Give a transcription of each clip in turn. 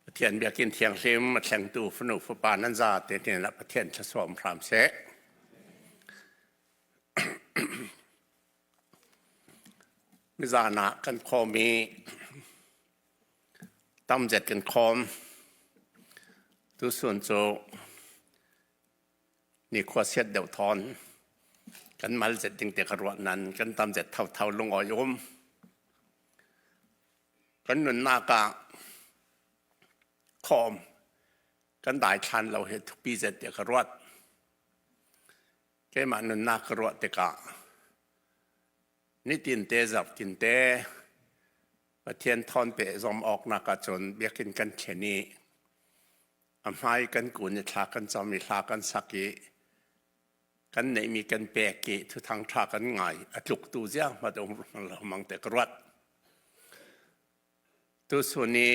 Pathian biakinn thianghlim a thlengtu fanu fapa nan za te hnen ah Pathian thlasawm hram seh. Nizan ah kan khawm i tamzet kan khawm. Tusun cu nikhua siat deuh thawn kan mal zet ding te ka ruah nan kan tam zet thotho lungawi um. Kan nunnak ah khawm kan daithlan lo hi thupi zet tiah ka ruat. Keimah nunnak ka ruah tikah nitin te zarhtin te Pathian thawn pe zom awknak ahcun biakinn kan thlen i a hmai kan kun i thla kan cam i hla kan sak i kan neihmi kan pek i thuthang ṭha kan ngai a tluktu ziang hmat um lo mang te ka ruat. Tusun i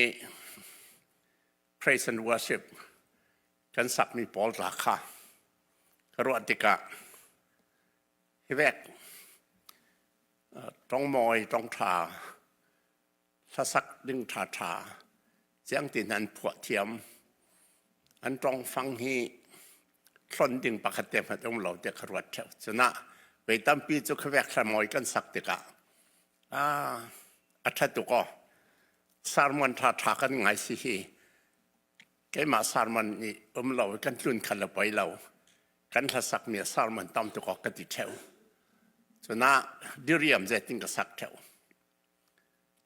praise and worship kan sakmi pawl tla kha ka ruah tikah hi vek tongmawi tongṭha hlasak ding ṭhaṭha ciangtin an phuah thiam an tongfang hi hlon ding pakhat te hmanh um lo te ka ruat ṭheo cunah vei tampi cu khavek hlamawi kan sak tikah ah a ṭha tuk aw sermon ṭhaṭha kan ngai si hi keimah sermon nih um lo kan tlun kha le poi lo kan hlasakmi sermon tam tuk awk ka ti ṭheo cunah diriam zetin ka sak ṭheo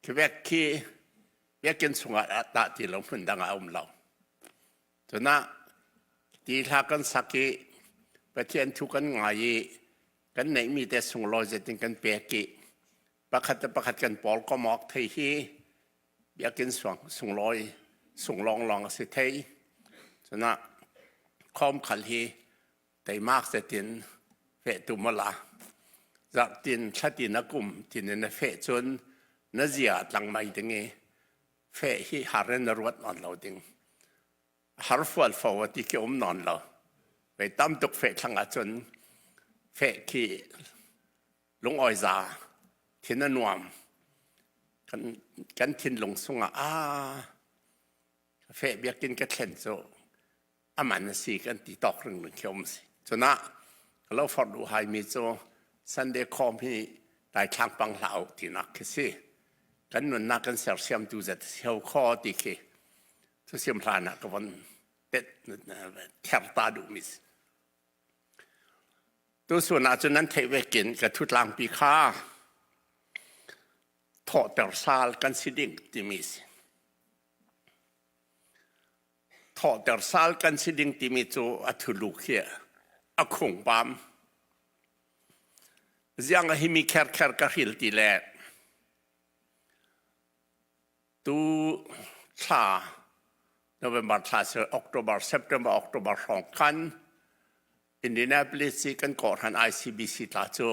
Quebec khi biakinn chungah ah tah ti lo hmun dang ah a um lo cunah ti hla kan sak i Pathian thu kan ngai i kan neihmi te sunglawi zetin kan pek i pakhat le pakhat kan pawl komawk thei hi biakinn sunglawi sung lawnglawng a si thei. Cunah khawm khal hi teimak zetin fehtu mala zarhtin thlatin a kum tin in a feh cun na zia tlang mai ding i feh hi har in na ruat nawn lo ding. Har fual fo a ti khi um nawn lo. Vei tam tuk feh thlang ahcun feh khi lungawi za thin a nuam kan kan thinlung sungah a fe biakinn ka thlen cu aman a si kan ti tawk ring ring khi um si cunah ka lo forh duh hai mi cu Sunday khawm hi daithlang pang hlah u tinak khi si kan nunnak kan sersiamtu zet si kho ti khi thusim hlan ah ka von tet ther ta duh mi si Tusun ahcun nan theih vekin ka thutlangpi kha thawhter sal kan si ding timi si. Thawhter sal kan si ding timi cu a thulu khi a khung pam. Ziang a himi kherkher ka hril ti le Tu thla November thla si October, September, October hrawng khan Indianapolis i kan kawhhran ICBC tla cu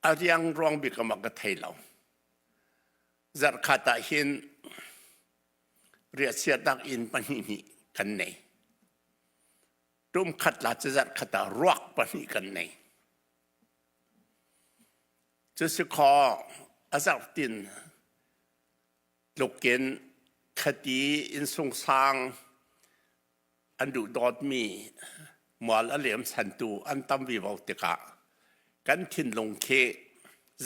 a riang ruang bik ah ka thei lo. Zarhkhat ah hin riahchiatnak inn pahnih hnih kan nei. Tum khat la cu zarhkhat ah ruak pahnih kan nei. Cusikhaw a zarhtin tlukin khati innsungsang an duhdawtmi mual a liam santu an tam vivo tikah kan thinlung khi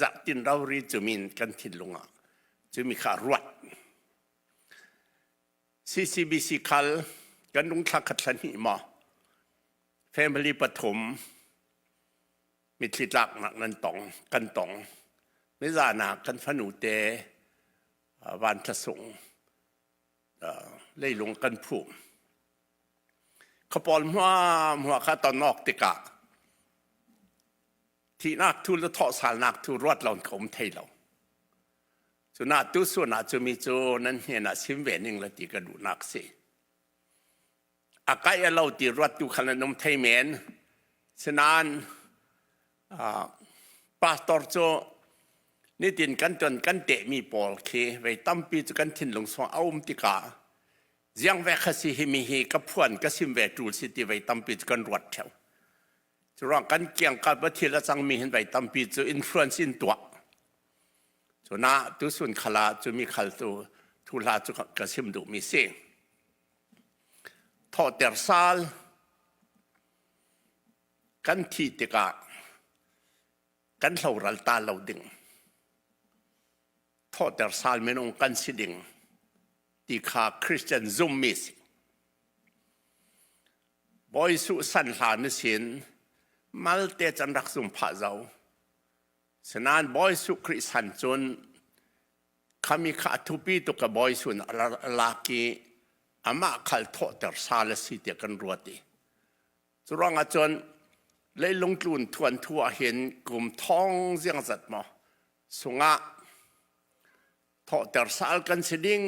zarhtin rori cumin kan thinlung ah cumi kha ruat. CCBC khal kan lungthla khat thla hnih maw family pathum mitthli tlaknak nan tong kan tong nizan ah kan fanu te van thlasung leilung kan phum khapawl hmuam hua kha ton awk tikah thihnak thu le thawhsalnak thu ruat lon ka um thei lo cuna tu sun ah cumi cu nan hnen ah sim ve ning la ti ka duhnak si A kai a lo ti ruattu khan an um thei men. Sinain pastor cu nitin kan ton kan tehmi pawl khi vei tampi cu kan thinlung sung a um tikah ziang ve kha si hi mi hi ka phuan ka sim ve ṭul si ti vei tampi cu kan ruat ṭheo. Curuang kan kiangkap a thil a cangmi hin vei tampi cu influence in tuah. Cuna tusun khala cu mi khal tu thu hla cu ka sim duh mi si. Thawhter sal kan thi tikah kan hloral ta lo ding. Thawhter sal minung kan si ding ti kha Christian zummi si. Bawi Suh san hlan sin malte can rak zum phah zo. Sinain Bawi Suh Khrih san cun khami kha a thupi tuk ka Bawi Suh a lak i amah khal thawhter sal a si tiah kan ruat i cu ruangah cun leilung tlun thuan thu ah hin kum thong ziang zat maw sungah thawhter sal kan si ding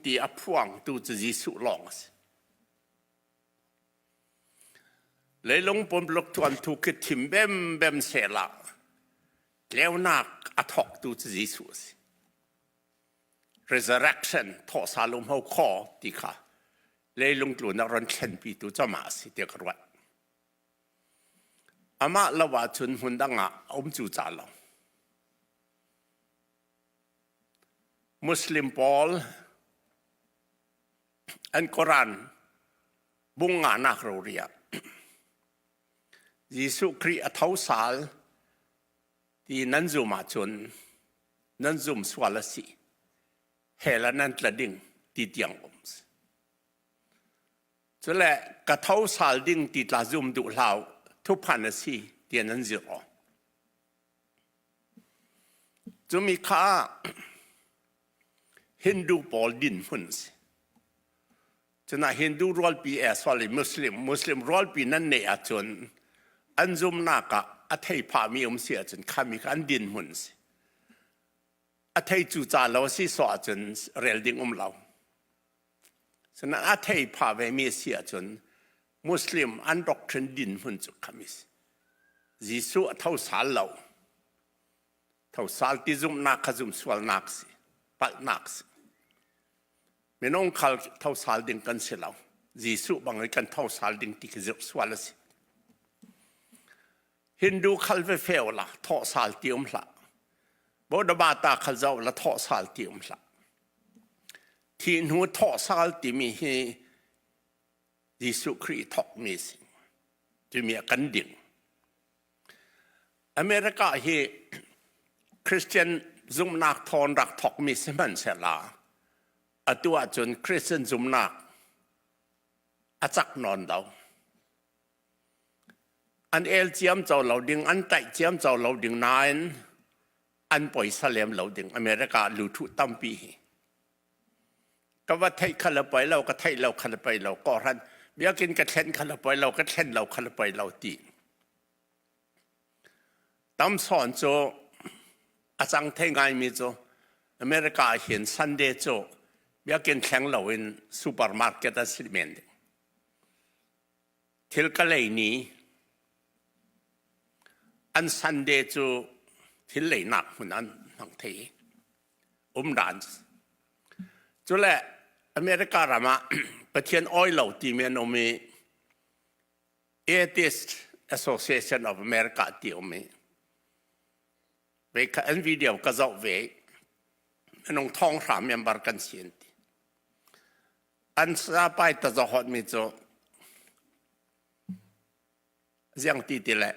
ti a phuangtu cu Jesuh lawng a si. Leilung pumpuluk thuan thu khi thim bembem sehla tleunak a thawktu cu Jesuh a si. Resurrection thawhsal um ho kho ti kha leilung tlunak ron thlenpitu cu amah a si tiah ka ruat. Amah lo ahcun hmun dang ah a um cu ca lo. Muslim pawl an Quran bung nganak rori ah Jesuh Khrih a tho sal ti nan zum ahcun nan zum sual a si hell ah nan tla ding ti tiang um si. Cule ka tho sal ding ti tla zum duh hlau thuphan a si ti nan zir aw. Cumi kha Hindu pawl dinhmun a si. Cunah Hindu rualpi e sorry Muslim Muslim rualpi nan neih ahcun an zumnak ah a thei phahmi um si ahcun khami kha an dinhmun a si. A thei cu ca lo a si sawh ahcun rel ding um lo. Cunain a thei phah vemi a si ahcun Muslim an doctrine dinhmun cu khami si. Jesuh a tho sal lo. Tho sal ti zumhnak kha zum sualnak si, palhnak si. Minung khal tho sal ding kan si lo. Jesuh bang in kan tho sal ding ti khi zirh sual a si. Hindu khal ve feo la thawh sal ti um hlah. Bodhabata khal zau la thawh sal ti um hlah. Thi hnu thawh sal timi hi Jesuh Khrih thawkmi si. Timi a kan ding. America hi Christian zumhnak thawn rak thawkmi sihmanhsehlaw atu ahcun Christian zumhnak a cak nawn lo. An el ciam co lo ding, an taih ciam co lo ding nain an poisa lem lo ding America luthu tampi hi. Ka va theih kha le poi lo, ka theih lo kha le poi lo, kawhhran biakinn ka thlen kha le poi lo, ka thlen lo kha le poi lo ti. Tam sawn cu a cang thei ngaimi cu America ah hin Sunday cu biakinn thleng loin supermarket an si men ding. Thil ka lei ni an Sunday cu thil leinak hmun an hmang thei. Um dan. Cule America ram ah Pathian oi lo timi an um i Atheist Association of America ti um i ve kha an video ka zoh ve minung thong hra member kan si an ti. An sapai ta zohot mi cu ziang ti ti le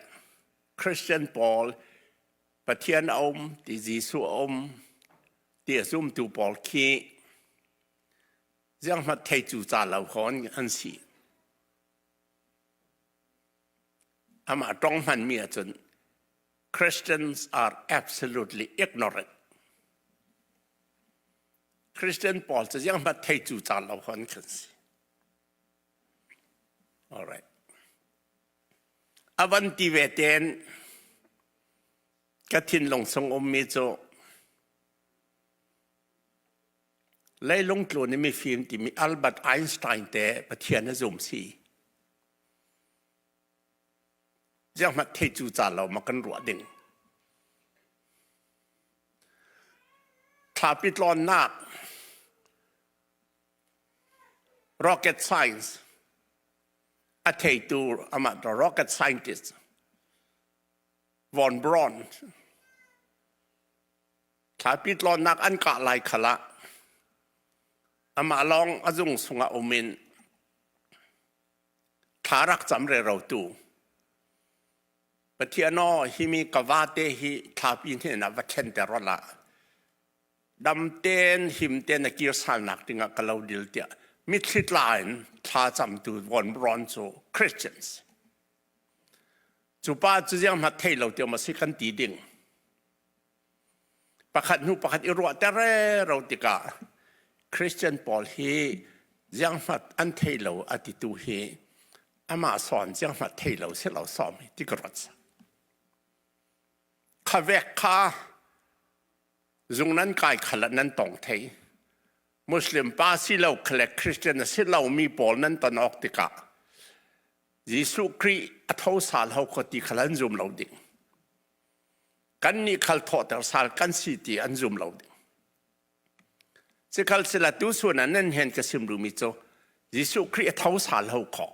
Christian pawl Pathian a um ti Jesuh a um ti a zumtu pawl khi ziang hmat thei cu ca lo khawn an si. Amah tong hmanmi ahcun Christians are absolutely ignorant. Christian pawl cu ziang hmat thei cu ca lo khawn kan si. All right. A van ti ve ten ka thinlung chung ummi cu leilung tlun i mifim timi Albert Einstein te Pathian a zum si. Ziang hmanh thei cu ca lo ma kan ruah ding. Thlapi tlawnnak rocket science a theitu amah rocket scientist von Braun. Thlapi tlawnnak an kah lai khal ah amah lawng a zung sungah um in thla rak cam rero tu Pathian aw himi ka vate hi thlapi hnenah va thlenter rawh lah dam tein him tein a kir salnak dingah ka lo dil tiah mitthli tla in thla camtu von rawn cu Christians cu pa cu ziang hmat thei lo tiah ma si kan ti ding Pakhat hnu pakhat i ruahter rero tikah Christian pawl hi zianghmat an thei lo a titu hi amah sawn zianghmat thei lo si lo sawm hi ti ka ruat. Khavek kha zung nan kai khal ah nan tong thei. Muslim pa si lo khale Christian a si lo mi pawl nan ton awk tikah Jesuh Khrih a tho sal ho kho ti khal an zum lo ding. Kan nih khal thawhter sal kan si ti an zum lo ding. Sikhal sila tu sun ah nan hen ka sim duhmi cu Jesuh Khrih a tho sal ho kho.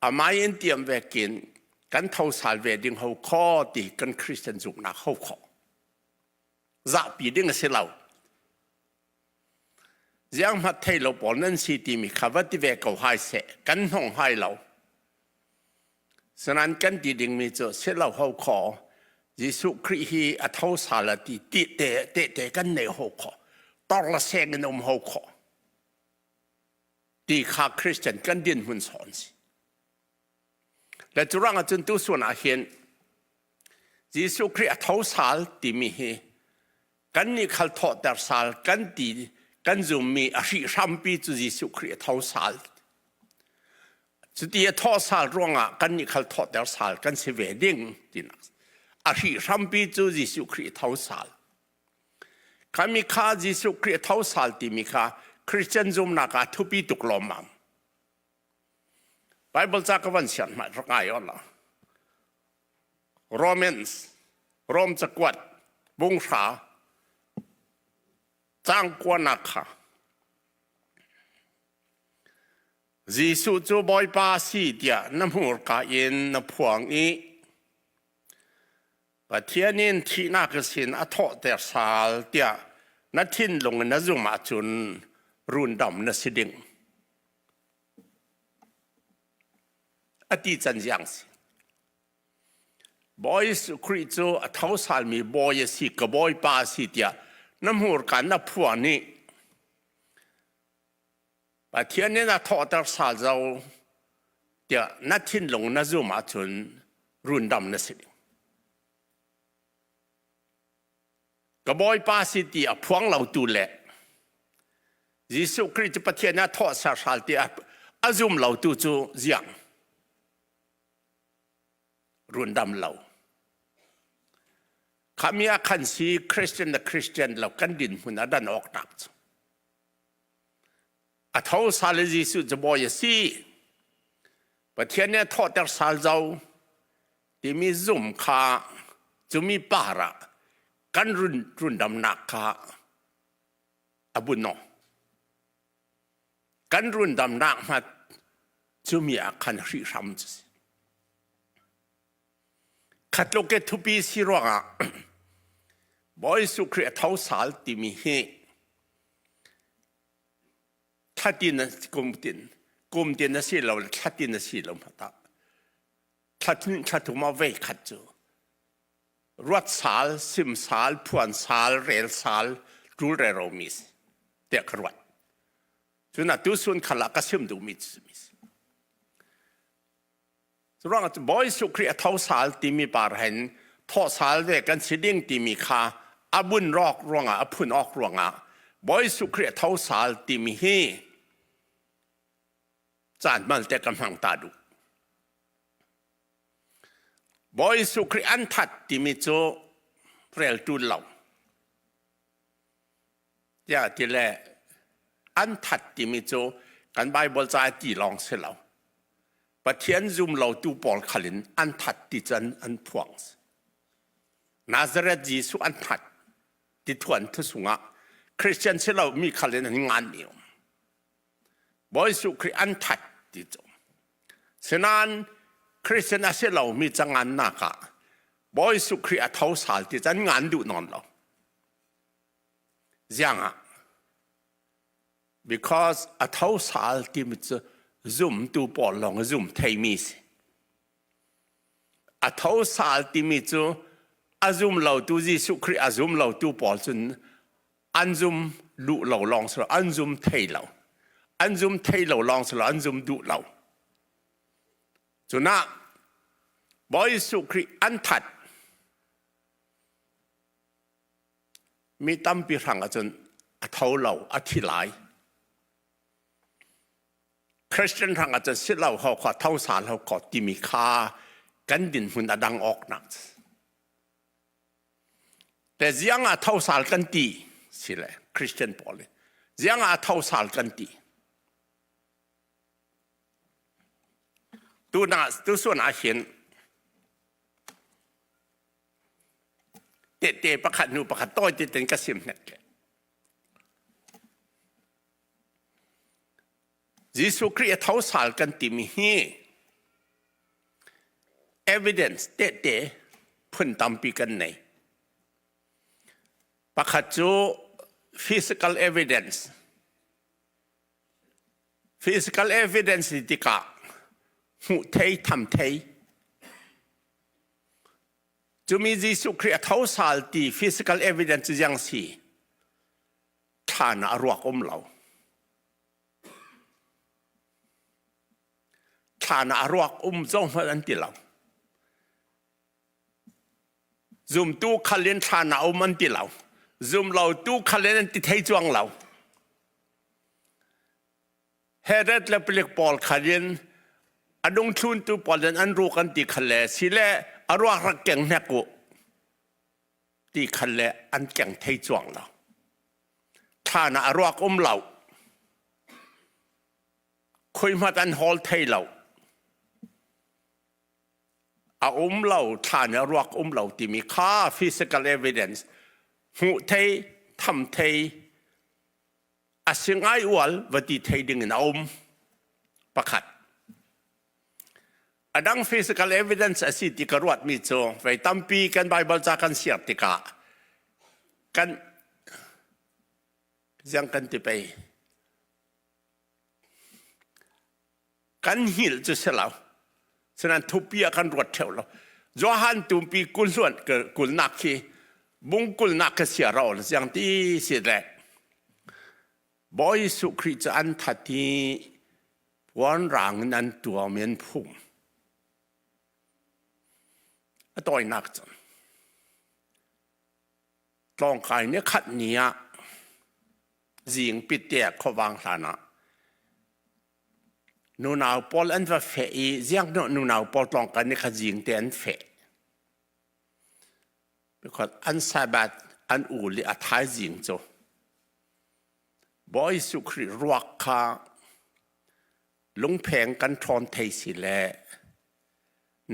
Amai in tiam ve kin kan tho sal ve ding ho kho ti kan Christian zumhnak ho kho. Zahpi ding a si lo. Ziang hmat thei lo pawl nan si timi kha va ti ve ko hai seh. Kan hnong hai lo. Sanan kan ti dingmi cu si lo ho kho. Jesuh Khrih hi a tho sal a ti ti te te te kan nei ho kho. Tor la seng in um ho kho. Ti kha Christian kan din hun sawn si. Le curang ahcun tu suan ah hin Jesuh Khrih a tho sal timi hi kan nih khal thawhter sal kan ti kan zummi a hrihhrampi cu Jesuh Khrih a tho sal. Cuti a thawh sal ruangah kan nih khal thawhter sal kan si ve ding tinak. A hrihhrampi cu Jesuh Khrih a tho sal. Khami kha Jesuh Khrih a tho sal timi kha Christian zumnak ah thupi tuk lawmmam. Bible ca ka van sian hmai rak ngai on la. Romans, Rom cakuat, bunghra, cang kuanak kha. Jesuh cu Bawipa si tiah na hmurka in na phuang i Pathian in thihnak sin a thawhter sal tiah na thinlung in na zumh ahcun rundam na si ding. A ti can ziang si. Bawi Khrih cu a tho salmi bawi a si, ka bawipa a si tiah na hmurka na phuan i Pathian nih na thawhter sal zo tiah na thinlung na zum ahcun rundam na si ding. Ka bawipa si ti a phuang lotu le Jesuh Khrih cu Pathian ah thawh sal ti a zum lotu cu ziang rundam lo. Khami ah khan si Christian le Christian lo kan dinhmun a dan awk nak cu. A tho sal i Jesuh cu bawi a si. Pathian nih a thawhter sal zo timi zum kha cumi par ah kan run rundamnak kha a buno. Kan rundamnak hmat cumi ah khan hrihhram cu si. Khatluk ke thupi si ruangah Bawi Jesuh Khrih a tho sal timi hi thlatin kum tin kum tin a si lo le thlatin a si lo hmata thlatin thlathum a vei khat cu ruat sal sim sal phuan sal rel sal tul re ro mi tiah ka ruat cun atu sun khala ka sim duh mi cu mi Curuangah Bawi Jesuh Khrih a tho sal timi par hen thawh sal ve kan si ding timi kha a bun rawk ruangah a phun awk ruangah Bawi Jesuh Khrih a tho sal timi hi caan malte ka hmang ta duh. Bawi Jesuh Khrih an that timi cu rel tul lo. Tiah ti le an that timi cu kan Bible ca ti lawng si lo. Pathian zum lotu pawl khal in an that ti can an phuang. Nazareth Jesuh an that ti thuan thusungah Christian si lo mi khal in an ngan mi um. Bawi Jesuh Khrih an that ti cu. Sinan Christian a si lo mi cangan nak ah Bawi Jesuh Khrih a tho sal ti can ngan duh nawn lo. Ziangah because a tho sal timi cu zumtu pawl lawng a zum theimi si. A tho sal timi cu a zum lotu Jesuh Khrih a zum lotu pawl cun an zum duh lo lawng si lo an zum thei lo. An zum thei lo lawng si lo an zum duh lo. Cunah Bawi Jesuh Khrih an that Mi tampi hrang ahcun a tho lo, a thi lai. Christian hrang ahcun si lo ho kha tho sal ho ko timi kha kan dinhmun a dang awk nak. Te ziang ah tho sal kan ti si le Christian pawl nih ziang ah tho sal kan ti. Tu na tu suan ah hin Tehte pakhat hnu pakhat tawi tein ka sim hnek le. Jesuh Khrih a tho sal kan timi hi evidence tehte phun tampi kan nei. Pakhat cu physical evidence. Physical evidence ti tikah hmuh thei tham thei Cumi Jesuh Khrih a tho sal ti physical evidence cu ziang si? Thlan ah a ruak um lo. Thlan ah a ruak um zohhmanh an ti lo. Zumtu khal in thlan ah um an ti lo. Zumlotu khal in an ti thei cuang lo. Herod le palik pawl khan in a dungthluntu pawl in an ruk an ti khal le sile a ruak rak keng hnek u ti khal le an keng thei cuang lo. Thlan ah a ruak um lo. Khuihmat an hawl thei lo. A um lo, thlan ah ruak um lo timi kha physical evidence hmuh thei, tham thei, a singai ual va ti thei ding in a um pakhat a dang physical evidence a si ti ka ruat mi cu vei tampi kan bible ca kan siar tikah kan ziang kan ti pei kan hngilh cu si lo sinan thupi ah kan ruat theo lo Johan tumpi kulhluan kulnak khi bungkulnak ka sia ro siang ti si le Bawi Jesuh Khrih cu an that i puan rang in an tuam in phum a tawinak cun tlawngkai ni khat ni ah zing pitte khuavang hlan ah Nunau pawl an va feh i zianghnawh nunau pawl tlawngkan nih kha zing te an feh. Because an Sabbath an ul i a thaizing cu Bawi Jesuh Khrih ruak kha lungpheng kan ṭhawn thei si le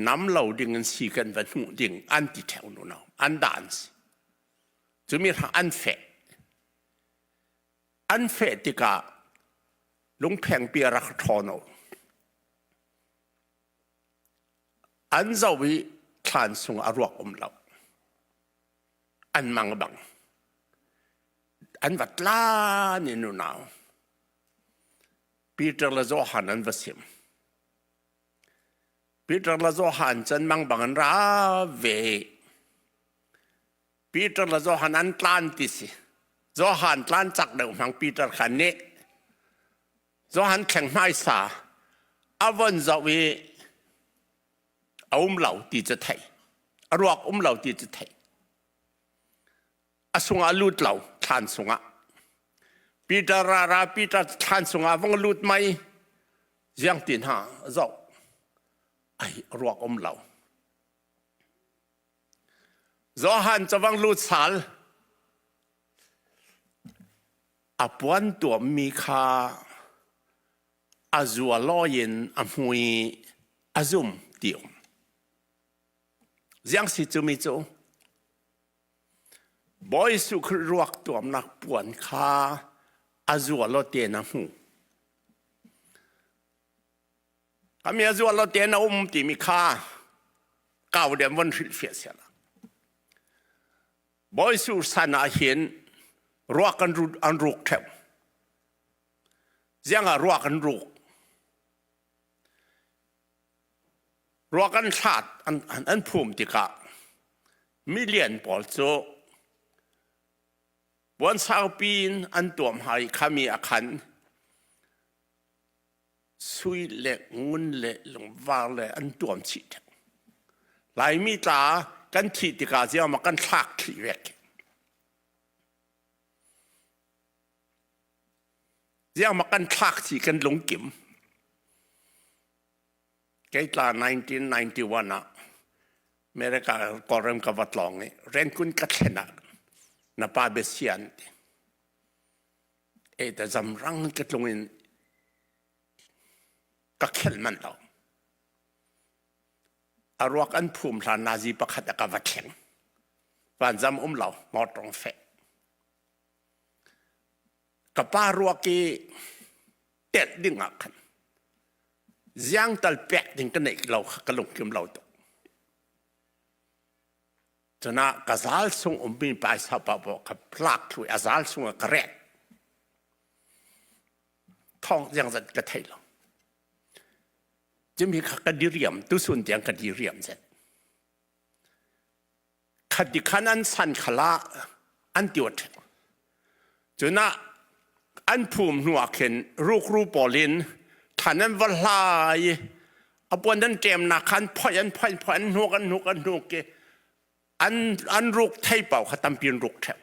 nam lo ding in si kan va hnuh ding an ti ṭheo nunau an daan si. Cumi hrang an feh. An feh tikah lungphengpi a rak ṭhawn o. An zoh i thlan sung a ruak um lo. An mang bang. An va tlan i nunau. Peter le Johan an va sim. Peter le Johan cun mang bang an ra ve. Peter le Johan an tlan ti si. Johan tlan cak deuh hmang Peter kha nih Johan thleng hmaisa a von zoh i a um lo ti cu thei. A ruak um lo ti cu thei. A sungah lut lo thlan sungah. Peter ra ra Peter thlan sungah vong lut mai ziang tin ha zoh ai ruak um lo. Johan cawang lut sal a puan tuammi kha a zualawi in a hmui a zum ti um. Ziang si cu mi cu Bawi Jesuh Khrih ruak tuamnak puan kha a zualaw tein a hmu. Kami a zual lo te na um timi kha kau dem von hrilhfiah siala. Bawi Sur san ah hin Ruak an an ruk ṭheu. Ziang ah ruak an ruk. Ruak an hlat an, an phum tikah milian pawl cu puan saupi in an tuam hai khami a khan sui le ngun le lungvar le an tuam chih ṭheu. Laimi tla kan thih tikah ziang ma kan thlak thli vek. Ziang ma kan thlak thi kan lungkim. Kei tla 1991 ah America Kawlram ka va tlawng i Rangoon ka thlen ah na pa biasian ti. E ta zamrang ka tlung in ka khelh manh lo. A ruak an phum hlan nazi pakhat a ka va thleng. Vanzam um lo, ngawtong feh. Ka pa ruak i telh ding ah khan ziang tal pek ding ka neih lo kha ka lungkim lo tuk. Cuna ka zal sung ummi paisa paoh ka plak thlu a zal sung ah ka ret. Thong ziang zat ka thei lo. Cumi kha ka diriam tusun tiang ka diriam zet. Khati khan an san khala an tiot. Cuna an phum hnu ah khin rukru pawl in thlan an va hlai i a puan an ṭemnak kha an phoih an phoih an phoih an hnuk an hnuk an hnuk i an an ruk thei paoh kha tampi an ruk ṭheo.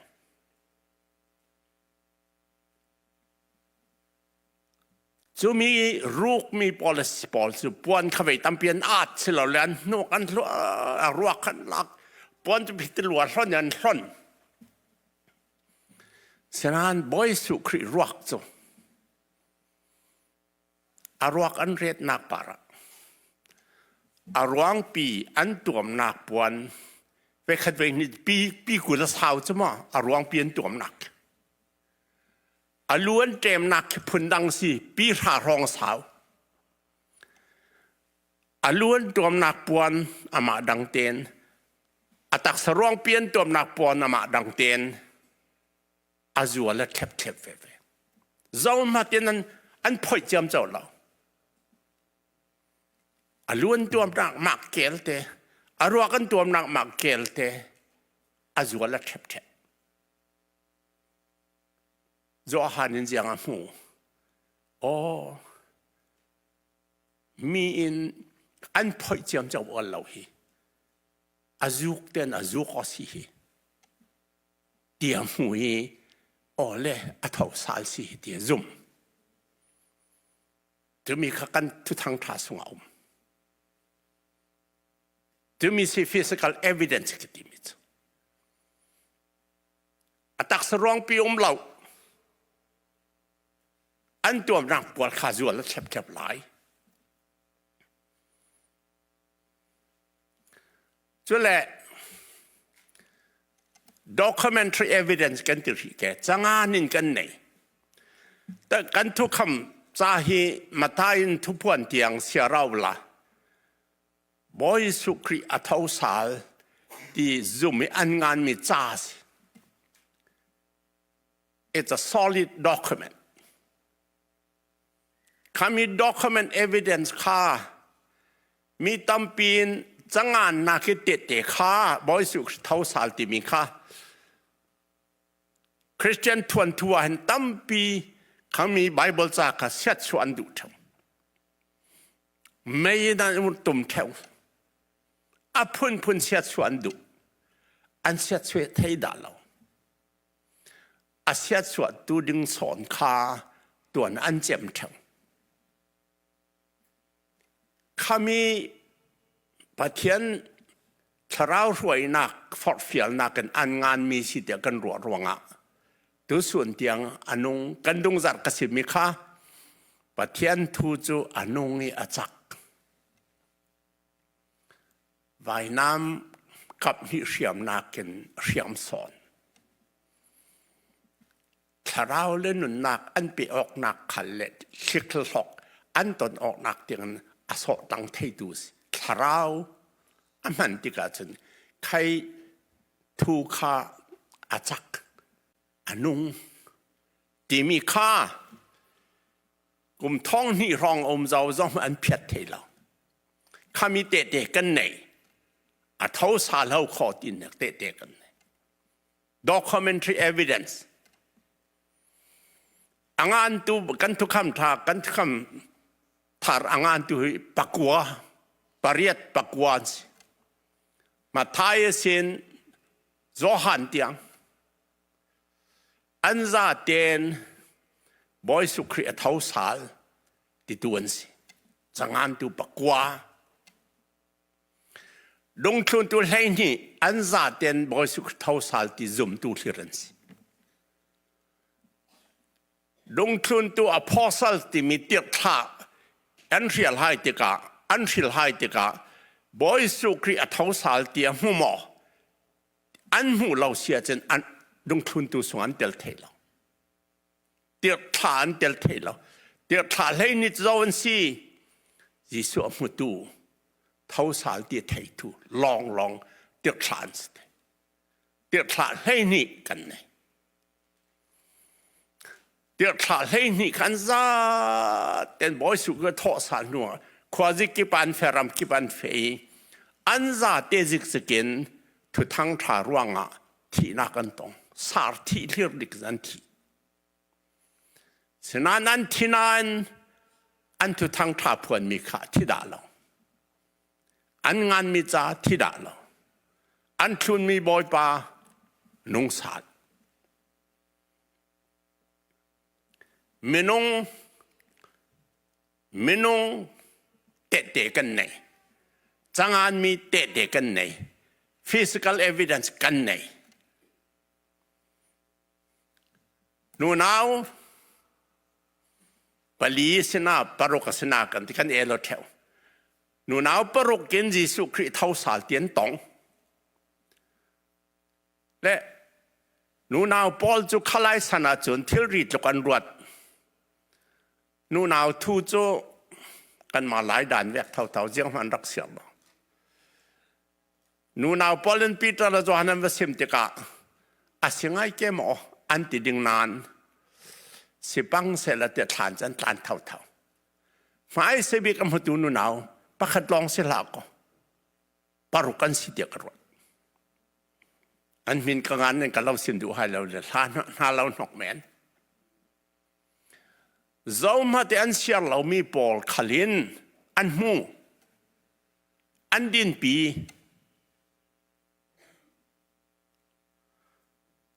Cu mi rukmi pawl pawl cu puan kha vei tampi an aat si lo le an hnuk an a ruak khan lak puan cu phitilua hlon an hlon. Sinain Bawi Jesuh Khrih ruak cu a ruak an retnak par ah a ruangpi an tuamnak puan vekhat ve ni pi pi kul a sau cu ma a ruangpi an tuamnak a lu an ṭemnak khi phundang si pi hra hrawng sau a lu an tuamnak puan amah dang ten a taksa ruangpi an tuamnak puan amah dang ten a zual a thlep thlep ve ve zohma tin an an phoih ciam co lo a lu an tuamnak mak kel te a ruak an tuamnak mak kel te a zual a thlep thlep Johan in ziang a hmu aw mi in an phoih ciam cio ol lo hi a zuk ten a zuk aw si hi ti a hmu i aw le a tho sal si hi ti a zum tumi kha kan thuthang tha sung a um tumi si physical evidence ka timi cu a taksa ruangpi um lo an tuamnak pual kha zual a thlep lai cule documentary evidence kan ti rih ke cangan in kan nei kan thukham ca hi Matai in thupuan tiang siarau la Bawi Jesuh Khrih a tho sal ti zum i an nganmi ca si. It's a solid document. Khami document evidence kha mi tampi in cangan nak i tehte kha Bawi Jesuh Khrih tho sal timi kha Christian thuanthu ah hin tampi khami Bible ca kha siatsuah an duh ṭheo. Mei in an tum ṭheo. A phunphun siatsuah an duh. An siatsuah thei dah lo. A siatsuah tu ding sawn kha tuan an cem ṭheo. Khami Pathian thlarau hruainak forhfialnak in an nganmi si tiah kan ruah ruangah tusun tiang a nung kan dungzarh ka simi kha Pathian thu cu a nung i a cak. Vainam kap hnih hriamnak in hriam sawn. Thlarau le nunnak an pe awknak khal le hlikhlok an ton awknak tiangin a sawh tang theitu si. Thlarau a hman tikah cun khai thu kha a cak. A nung timi kha kum thong hnih hrawng um zau zong an phiat thei lo. Khami tehte kan nei. A tho sa lo kho tin tehte kan nei. Documentary evidence. Angan tu kan thukham tha kan thukham thar angan tu hi pakua pariat pakua an si. Matthias in Johan tiang an za ten Bawi Jesuh Khrih a tho sal titu an si. Cangan tu pakua Dungthlun tu 12 an za ten Bawi Jesuh Khrih tho sal ti zumtu thlir an si. Dungthlun tu apostle timi tirhthlah an hrial hai tikah an hril hai tikah Bawi Jesuh Khrih a tho sal ti a hmu maw? An hmuh lo si ahcun an dungthluntu sung an tel thei lo. Tirhthlah an tel thei lo. Tirhthlah hlei ni zo an si. Jesuh a hmutu tho sal ti a theitu lawnglawng tirhthlah an si. Tirhthlah 12 kan nei. Tirhthlah 12 khan zaten Bawi Jesuh ka thawh sal hnu ah khuazik kip an fe ram kip an fe i an zate zikzik in thuthang ṭha ruangah thihnak an tong. Sar thih thlir dik an thi. Sinain an thi nain an thuthang ṭha phuanmi kha thi dah lo. An nganmi ca thi dah lo. An thlunmi Bawipa nung sal. Minung minung tehte kan nei. Canganmi tehte kan nei. Physical evidence kan nei. Nunau pali sinah paruk a sinah kan ti kan elo ṭheo. Nunau paruk in Jesuh Khrih tho sal ti an tong. Le nunau Paul cu khalai san ahcun thilri tluk an ruat. Nunau thu cu kanmah lai dan vek thotho ziang hmanh rak siar lo. Nunau Paul in Peter le Johan an va sim tikah a si ngai ke maw an ti ding nain sipang sehla te thlan cu an tlan thotho. Hmai sebik a hmutu nunau pakhat lawng si hlah kaw paruk an si tiah ka ruat. An min ka ngan in ka lo sim duh hai lo le hla hna lo hnok men. Zohmate an siar lomi pawl khalin an hmu. An dinpi.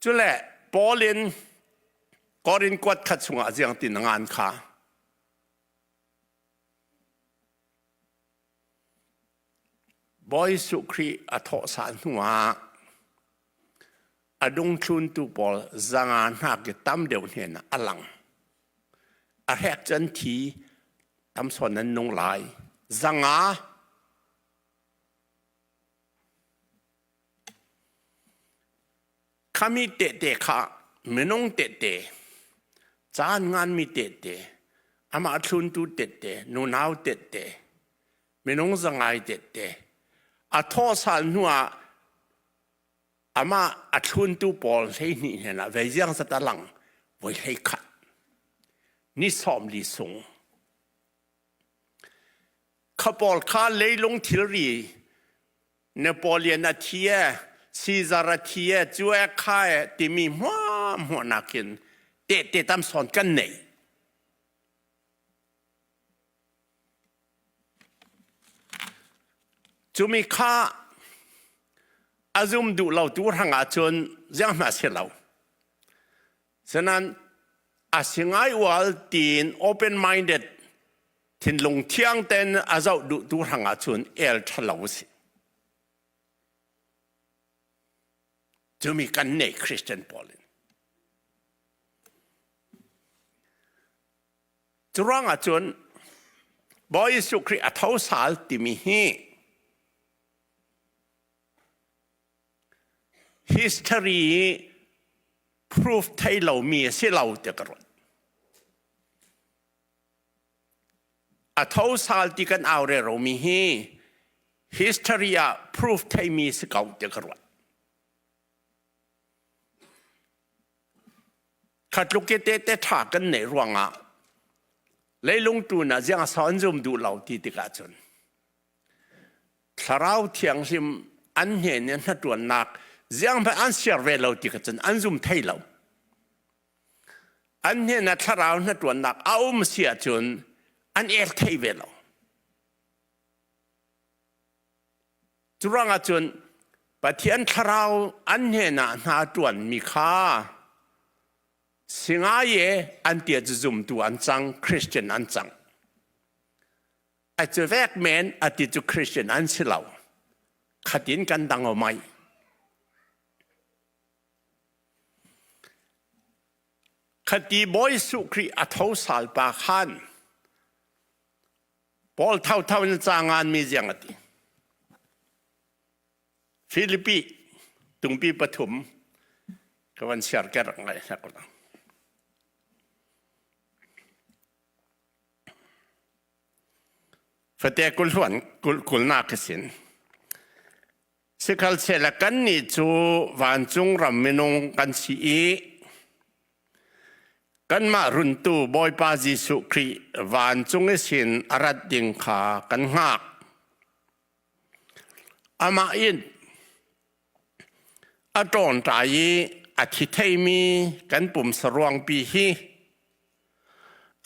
Cule Paul in Korin kuat khat chungah ziang tin a ngan kha. Bawi Jesuh Khrih a thawhsah hnuah a dungthluntu pawl zanga hnak i tam deuh hnen ah a lang. A hrek cu an thi, tam sawn an nung lai. 500 Khami tehte kha minung tehte, caan nganmi tehte, amah thluntu tehte, nunau tehte, minung zangai tehte, a thawhsal hnuah amah a thluntu pawl 12 hnenah vei ziang zat a lang voi 11 ni 40 sung kha pawl kha leilung thilri Napoleon a thi e Caesar a thi e cu e kha e timi hmuahhmuah nakin tehte tam sawn kan nei. Cumi kha a zum duh lo tu hrangah cun ziang hna si lo. Senan a si ngai ual tiin open minded thinlung thiang ten a zoh duh tu hrangah cun el ṭhalo a si. Cumi kan nei Christian pawl in. Cu ruangah cun Bawi Jesuh Khrih a tho sal timi hi history proof thei lomi a si lo ti ka ruat. A tho sal ti kan au reromi hi history ah proof theimi si ko ti ka ruat. Khatluk ke te te tha kan neih ruangah leilung tu na ziang a sau an zum duh lo ti tikah cun thlarau thianghlim an hnen in hnatuannak ziang hmanh an siar ve lo ti kha cun an zum thei lo. An hnen ah thlarau hnatuannak a um si ahcun an ek thei ve lo. Curuangah cun Pathian thlarau an hnenah hna ṭuanmi kha singai e an tia cu zumtu an cang, Christian an cang. A cu vek men a ti cu Christian an si lo. Khatin kan dang o mai. Khati Bawi Jesuh Khrih a tho sal pa khan Paul thotho in ca nganmi ziang a ti. Filipi tungpi pathum ka van siar ker ngai hna ko Fate kulhuan kul kulnak ka sin. Sikhalsehla kannih cu vancung ram minung kan si i kanmah runtu Bawipa Jesuh Khrih vancung i sin a rat ding kha kan hngak. Amah in a ṭawnṭai i a thi theimi kan pumsa ruangpi hi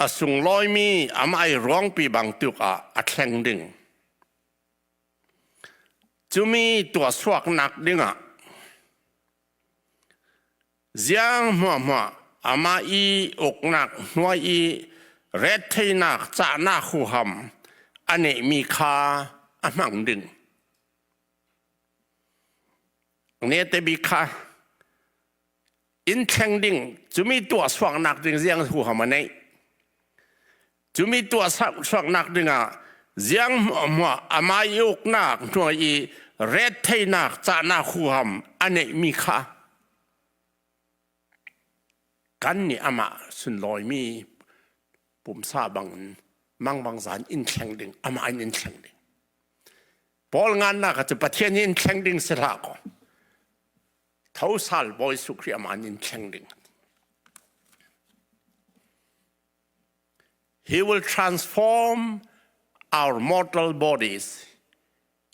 a sunglawimi amah i ruangpi bangtuk ah a thleng ding. Cumi tuahsuaknak dingah ziang hmuahhmuah amah i uknak hnuai i retheinak cahnak huham a neihmi kha a hmang ding. Nete bik kha inn thleng ding cumi tuahsuaknak ding ziang huham a neih. Cumi tuahsuaknak dingah ziang hmuahhmuah amah i uknak hnuai i retheinak cahnak huham a neihmi kha kan nih amah sunlawimi pumsa bangin mangbang zan in thleng ding amah in in thleng ding Paul ngannak cu Pathian in thleng ding si hlah kaw tho sal Bawi Jesuh Khrih amah in thleng ding He will transform our mortal bodies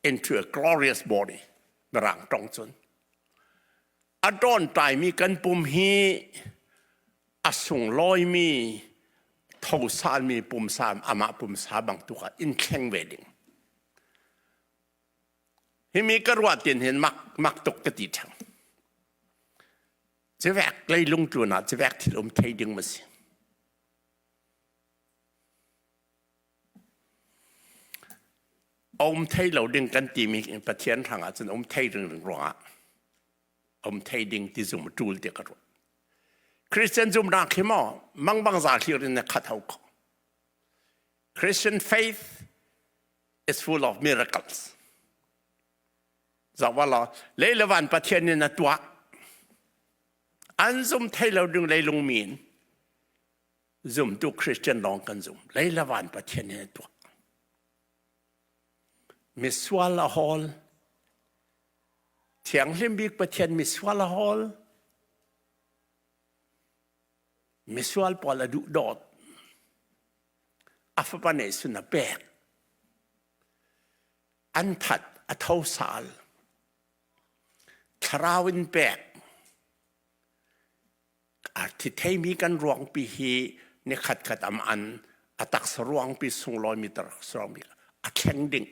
into a glorious body. Mirang tong cun. A ṭawnṭaimi kan pum hi a sunglawimi thosalmi pumsa amah pumsa bangtuk ah in thleng ve ding. Himi ka ruah tin hin mak mak tuk ka ti ṭhang. Civek leilung tlun ah civek thil um thei ding ma si. Um thei lo ding kan timi Pathian hrang ah cun um thei ring ring ruangah um thei ding ti zum ṭul ti ka ruah. Christian zumnak hi maw mangbang za thlir in na khat ho kho. Christian faith is full of miracles. Zoh law lei le van Pathian in a tuah. An zum thei lo ding leilung mi in zumtu Christian lawng kan zum. Lei le van Pathian in a tuah. Misual a hawl. Thianghlim bik Pathian misual a hawl. Misual pawl a duh dawt. A fapa nih sun a pek. An that a tho sal. Thlarau in pek. A thi theimi kan ruangpi hi ni khat khat am an a taksa ruangpi sunglawi mi tar ruangpi a thleng ding.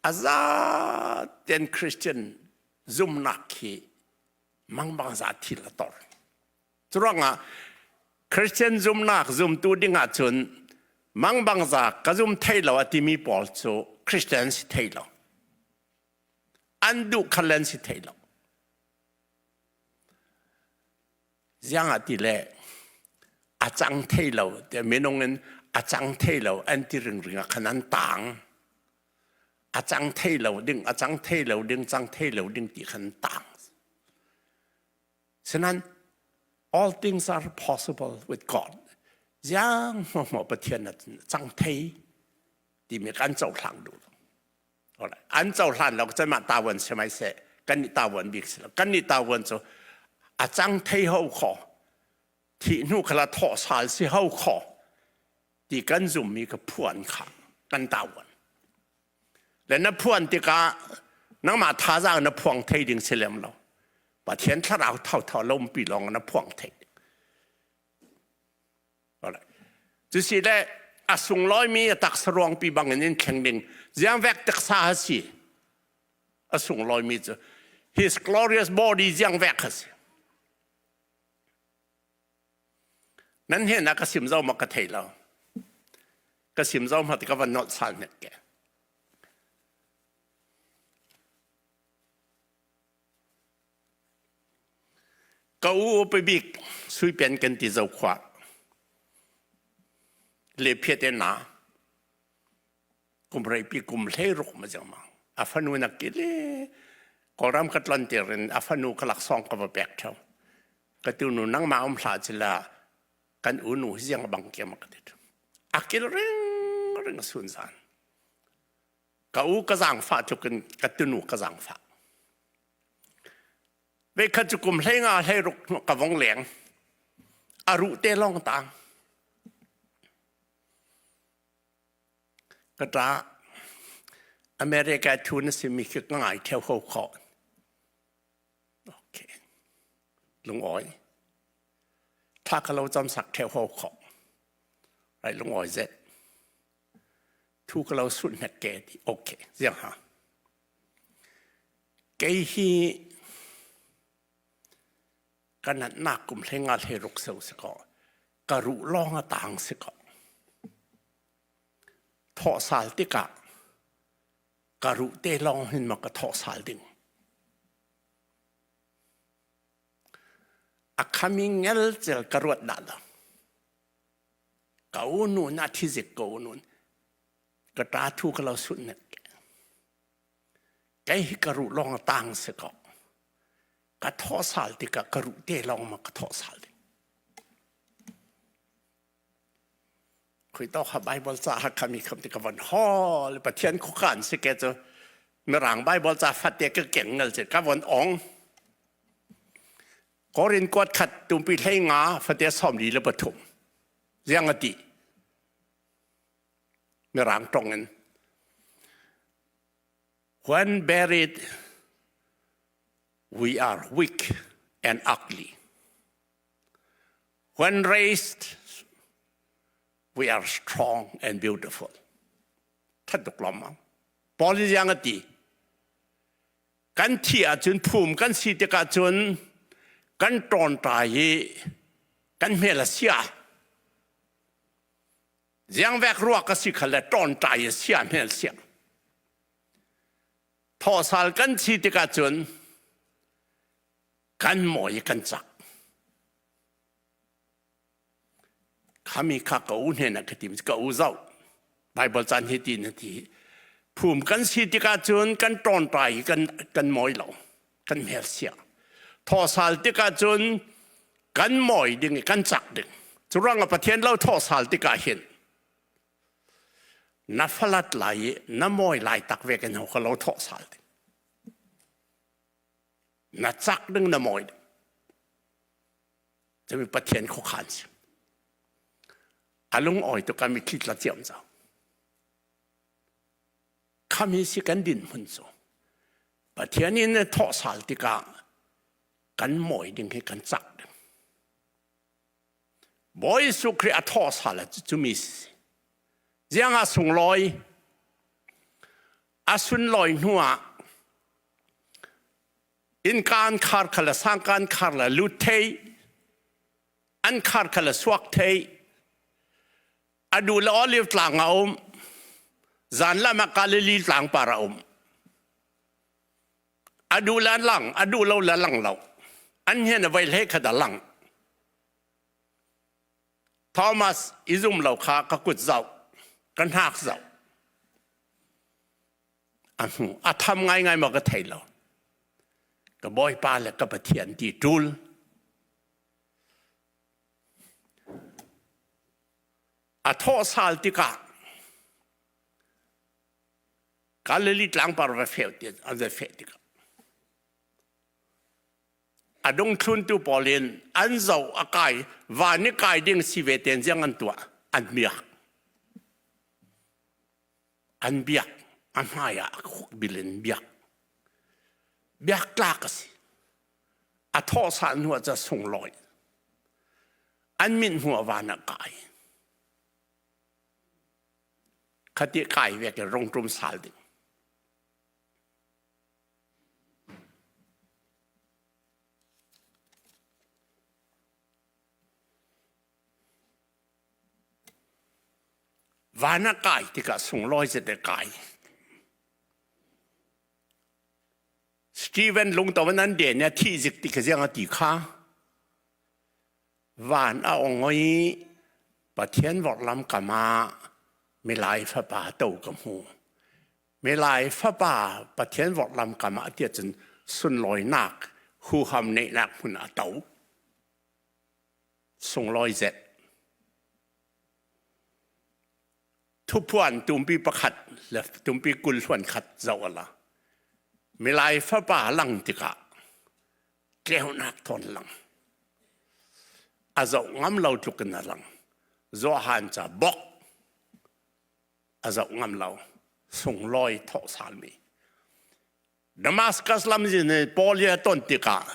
A za ten Christian zumnak hi mangbang za thil a tor. Curuangah Christian zumnak zumtu ding ahcun mangbang za ka zum thei lo a timi pawl cu Christian si thei lo. An duh khalen si thei lo. Ziang ah ti le a cang thei lo te minung in a cang thei lo an ti ringring ah khan an tang. A cang thei lo ding, a cang thei lo ding, cang thei lo ding ti khan tang. Sinan all things are possible with God. Ziang hmuahhmuah Pathian na cang thei timi kan cohlang duh lo. An cohlan lo cun mah tawan si mai seh. Kan nih tawan bik si lo. Kan nih tawan cu A cang thei ho kho thih hnu khala thawh sal si ho kho ti kan zummi ka phuan kha kan tauan le na phuan tikah nangmah thazaang na phuang thei ding si lem lo Pathian thlarau thauthau lompi lawng na phuang thei cu si le a sunglawimi a taksa ruangpi bangin in thleng ding ziang vek taksa ha si a sunglawimi cu his glorious body ziang vek ha si Nan hnenah ka sim zau ma ka thei lo. Ka sim zau ma ti ka van nolh sal hnek ke. Ka u upi bik sui pen kan ti zo khua. Le phiat e na. Kum rei pi kum hlei ruk ma jang ma. A fanu nak ki le Kawlram ka tlon tirin a fanu ka laksawng ka va pek theo. Ka tu nu nangmah um hlah cila kan unu hi ziang bang ke ma ka ti. A kil ring ring sun zan. Ka u ka zaangfah tluk in ka tunu ka zaangfah. Veikhat cu kum hlei nga hlei ruk ka vong leng. A ruh te long tang. Ka ṭa America thu na simi khi ka ngai theo ho khawh. Okay. Lungawi. Thla ka lo cam sak theo ho khawh. Right, lungawi zet. Thu ka lo sulh hnek ke ti. Okay, ziang ha. Kei hi ka natnak kum hlei nga hlei ruk seu si kaw ka ruh lawng a tang si kaw thawh sal tikah ka ruh te lawng hin ma ka thawh sal ding a khami ngel cel ka ruat dah lo ka unu na thizik ko unun ka ta thu ka lo sut nek kei hi ka ruh lawng a tang si ko ka thawh sal tikah ka ruh te lawng ma ka thawh sal ding Khui to kha Bible ca ha khami kham ti ka von hol Pathian khukan si ke cu mirang Bible ca fat te ka keng ngal che ka von ong Korin kuat khat tumpi hlei nga fate som li le pathum ziang ati mirang tong in when buried we are weak and ugly When raised, we are strong and beautiful. That tuk lom Paul yang ati. Kan thi ahcun phum kan si tikah cun kan ṭawnṭai i kan hmel a sia. Ziang vek ruak ka si khal le ṭawnṭai a sia hmel sia. Thawsal kan si tikah cun kan mawi i kan cak khami kha ka u hnen ah ka tim ka u zoh Bible caan hi ti na ti phum kan si tikah cun kan ṭawnṭai i kan kan mawi lo kan hmel sia thawsal tikah cun kan mawi ding i kan cak ding curang ah Pathian lo thawsal tikah hin na falat lai i na mawi lai tak ve kan ho ka lo thawsal ding na cak ding na mawi ding cumi Pathian khuakhan si a lung awi tuk ah mitthli tla ciam cang khami si kan din hmun cu Pathian in thawh sal tikah kan mawi ding hi kan cak ding Bawi Jesuh Khrih a thawh sal ah cumi si ziang ah sunglawi a sunlawi hnu ah innka an khar kha le sangka an khar le lut thei an khar kha le suak thei a du le olive tlang a um zan lam ah Galilee tlang par a um a du le an lang a du lo le lang lo an hian a voi hlei khat a lang Thomas i zum lo kha ka kut zoh ka hnak zoh a hmu a tham ngaingai maw ka thei lo ka bawipa le ka pathian ti ṭul a thawh sal tikah Galilee tlangpar va feh ti an va feh tikah. A dungthluntu pawl in an zo a kai van i kai ding si ve ten ziang an tuah an miak. An biak a hmai ah khuk bil in biak. Biak tlak a si. A thawh sah hnu ah ca sunglawi. An min hnu ah van ah kai. Khati kai vek in rongtum sal ding. Van ah kai tikah sunglawi zet a kai. Stephen lungto in an den i thi zik ti kha ziang a ti kha. Van a ong i Pathian vorhlam kam ah milai fapa to ka hmu. Milai fapa Pathian vorhlam kam ah tiah cun sunlawinak huham neihnak hmun a to. Sunglawi zet. Thuphuan tumpi pakhat le tumpi 20 hluan khat zoh ala. Milai fapa lang tikah tleunak thawn lang. A zoh ngam lo tluk in a lang. Johan ca bok a zoh ngam lo. Sunglawi thawh salmi. Damascus lam zin i Paul i a ton tikah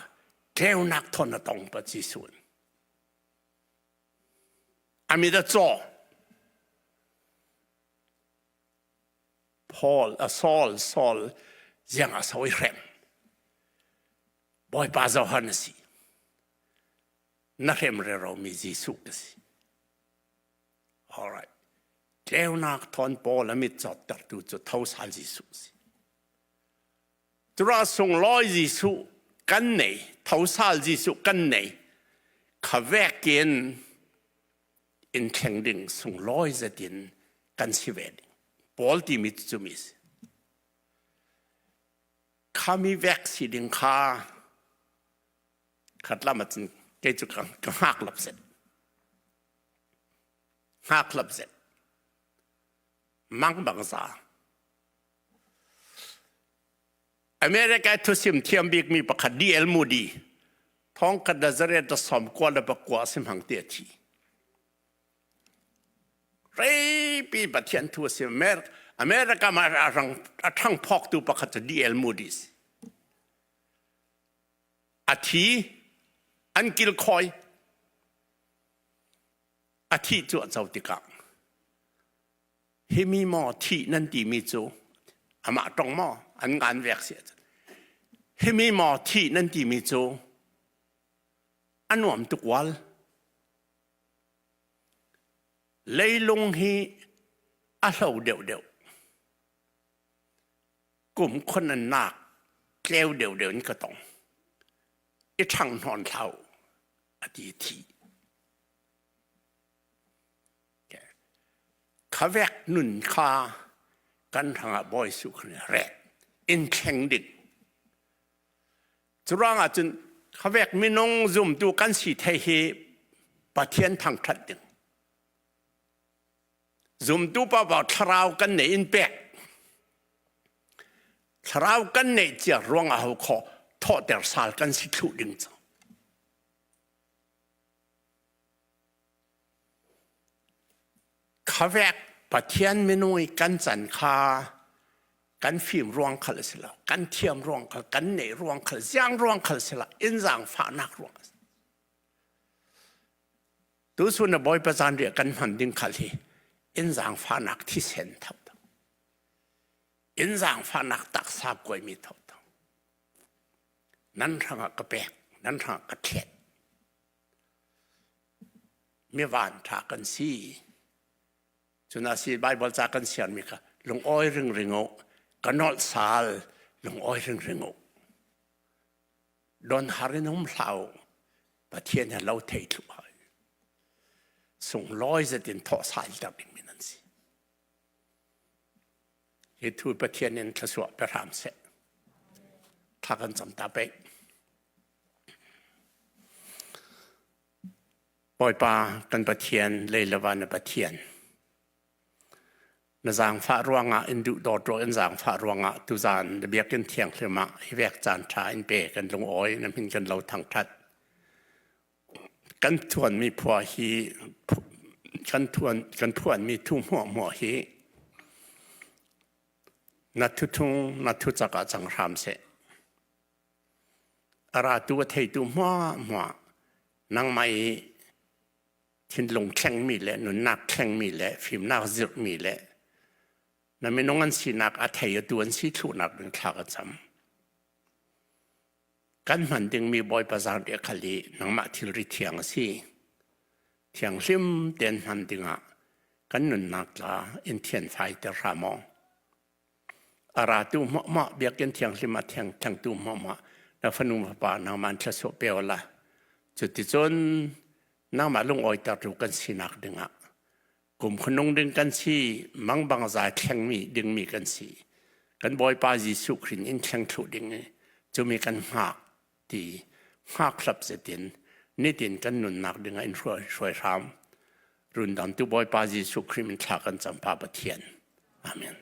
tleunak thawn a tong pa Jesuh. A mit a caw. Paul a Saul Saul ziang a so i hrem. Bawipa Johan a si. Na hrem rero mi Jesuh ka si. All right. Tleunak thawn Paul a mit cawttertu cu tho sal Jesuh si. Tura sunglawi Jesuh kan nei, thosal Jesuh kan nei. Kha vekin in thleng ding sunglawi zetin kan si ve ding. Paul timi cu mi si. Khami vek si ding kha khat lam acun kei cu ka hngak lap set. Hngak lap set. Mang bang za. America thusim thiam bikmi pakhat D.L. Moody thongkhat Nazareth da som kua le pakua si hmang ti a thi. Reipi Pathian thu a si. America ma a ṭhang phawktu pakhat cu D.L. Moody si. A thi an kilkhawi a thih cu a co tikah Himi maw thih nan timi cu amah tong maw an ngan vek si ahcun himi maw thih nan timi cu a nuam tuk wal leilung hi a hlo deuh deuh kum khon an nak tleu deuh deuh in ka tong i ṭhang hnawn thlau a ti thi Khavek nun kha kan hrangah Bawi Jesuh Khrih rek in thleng ding. Curuangah cun khavek minung zumtu kan si thei hi Pathian thangṭhat ding. Zumtu paohpaoh thlarau kan nei in pek. Thlarau kan neih cia ruangah ho khaw thawhter sal kan si thluh ding cu. Khavek Pathian minung i kan can kha kan fim ruang khal a si lo, kan thiam ruang khal, kan neih ruang khal, ziang ruang khal si lo, inn zaangfahnak ruang a si. Tuchun na Bawipa zanriah kan hman ding khal hi inn zaangfahnak thisen thotho. Inn zaangfahnak taksa kuaimi thotho. Nan hrangah ka pek, nan hrangah ka thlet. Mi vanṭha kan si. Cun a si Baibal ca kan siarmi kha lungawi ringring u, ka nolh sal lungawi ringring u. Don har in um hlah u, Pathian he lo thei thlu hai. Sunglawi zet in thawh sal ter dingmi nan si. Hi thu Pathian in thlasuah pe hram seh. Thla kan cam ta pei. Bawipa kan Pathian, lei le van na Pathian. Na zaangfah ruangah in duh dawt ruang in zaangfah ruangah tuzan na biakinn thianghlim ah hi vek caan ṭha in pe kan lungawi na min kan lo thangṭhat. Kan thuanmi phua hi kan thuan kan phuanmi thu hmuahhmuah hi na thuthung na thucak ah cang hram seh. A ratu a theitu hmuahhmuah nangmah i thinlung thlengmi le nunnak thlengmi le fimnak zirhmi le na minung an sinak a thei atu an si thluhnak ding thla ka cam. Kan hman dingmi Bawipa zaangriah khal hi nangmah thilri thiang a si. Thianghlim tein hman dingah kan nunnak tla in thianfai ter hram aw. A ratu hmuahhmuah biakinn thianghlim ah thiang thlengtu hmuahhmuah na fanu fapa nangmah in thluachuah pe la. Cuticun nangmah lungawitertu kan sinak dingah kum khunung ding kan si mangbang zai thlengmi dingmi kan si kan Bawipa Jesuh Khrih in thleng thlu ding i cumi kan hngak ti hngak hlap zetin nitin kan nunnak dingah in hruai hruai hram rundam tu Bawipa Jesuh Khrih min thla kan cam Pa Pathian Amen.